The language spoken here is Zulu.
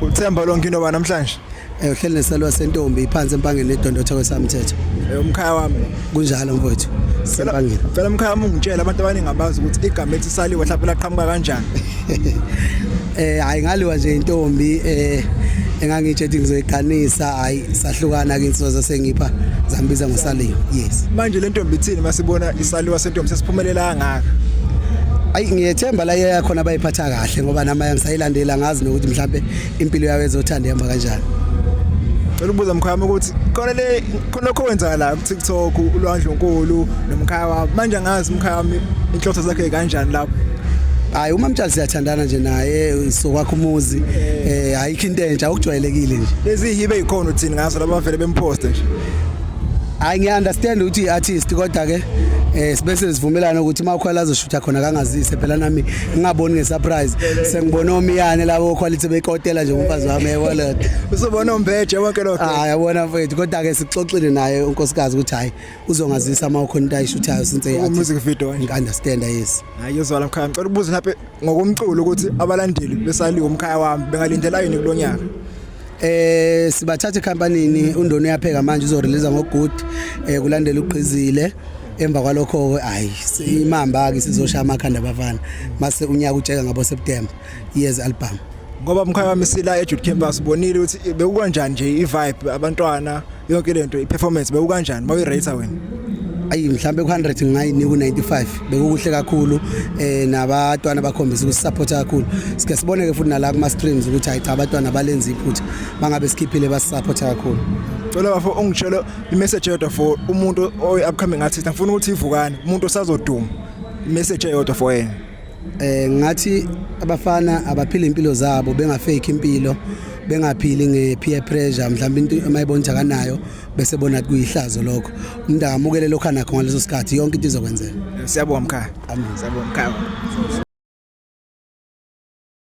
Uthemba lonke into ba namhlanje. Uhleli nesalwa sentombi iphansi empangeni nedondotha kwesamthetho. Umkhaya wami. Kunjalo mfowethu. Sempangeni. Cela umkhaya wami ungitshela abantu abaningi abazi ukuthi igama ethi saliwa mhlawumbe laqhamuka kanjani. Hayi ngaliwa nje intombi engangitshe ngizoyiqanisa hayi sahlukana ke insizwa sengipha zambiza ngosaliwa. Yes. Manje le ntombi ithini masibona isaliwa sentombi sesiphumelela kangaka? Ayi ngiyethemba la yakhona bayiphatha kahle ngoba nami ngisayilandela ngazi nokuthi mhlambe impilo yayo ezothanda ihamba kanjani. Cela ukubuza mkhaya wami ukuthi khona le khona lokho kwenzakala ku TikTok ulwandle onkulu nomkhaya wami manje angazi umkhaya wami inhloso zakhe kanjani lapho. Hayi uma mtshali siyathandana nje naye sokwakha umuzi ayikho into entsha okujwayelekile nje. Lezi hibe ikhona uthini ngazo laba vele bemposte nje. Hayi ngiya understand ukuthi i-artist kodwa ke sibe sivumelana ukuthi mawukhwela azoshutha khona kangazise phela nami ngingaboni ngesurprise sengibona omiyane labo quality bekotela nje umfazi wami yebo Uzobona umbeje wonke lokho. Hayi yabona mfethu kodwa ke sixoxile naye unkosikazi ukuthi hayi uzongazisa uma ukhona into ayishuthayo since i music video nje. Understand yes. Hayi yozwala mkhaya ngicela ukubuza mhlawumbe ngokomculo ukuthi abalandeli besaliwe umkhaya wami bengalindela yini kulonyaka. Sibathatha ecompanyini uNdoni uyapheka manje uzorelease ngogood kulandela ugqizile emva kwalokho hayi imamba ke sizoshaya amakhanda abafana mase unyaka utsheka ngabo September years album. Ngoba mkhaya wami sila eJude Campus bonile ukuthi bekukanjani nje i-vibe abantwana yonke lento i-performance bekukanjani mawuyirate wena. Ayi mhlambe ku100 ngingayinika u95 bekukuhle kakhulu nabatwana bakhombisa ukusupport kakhulu sike sibone ke futhi nala kuma streams ukuthi hayi cha abatwana balenza iphutha bangabe sikhiphile basupport kakhulu. Cela bafo ungitshele i-message eyodwa for umuntu oyi upcoming artist ngifuna ukuthi ivukane umuntu osazoduma i-message eyodwa for yena. Ngathi abafana abaphila impilo zabo bengafake impilo bengaphili nge-peer pressure mhlawumbe into emayibona ukuthi akanayo bese bona kuyihlazo lokho umuntu akamukele lokho anakho ngaleso sikhathi yonke into izokwenzeka. Siyabonga mkhaya. Amen. Siyabonga mkhaya.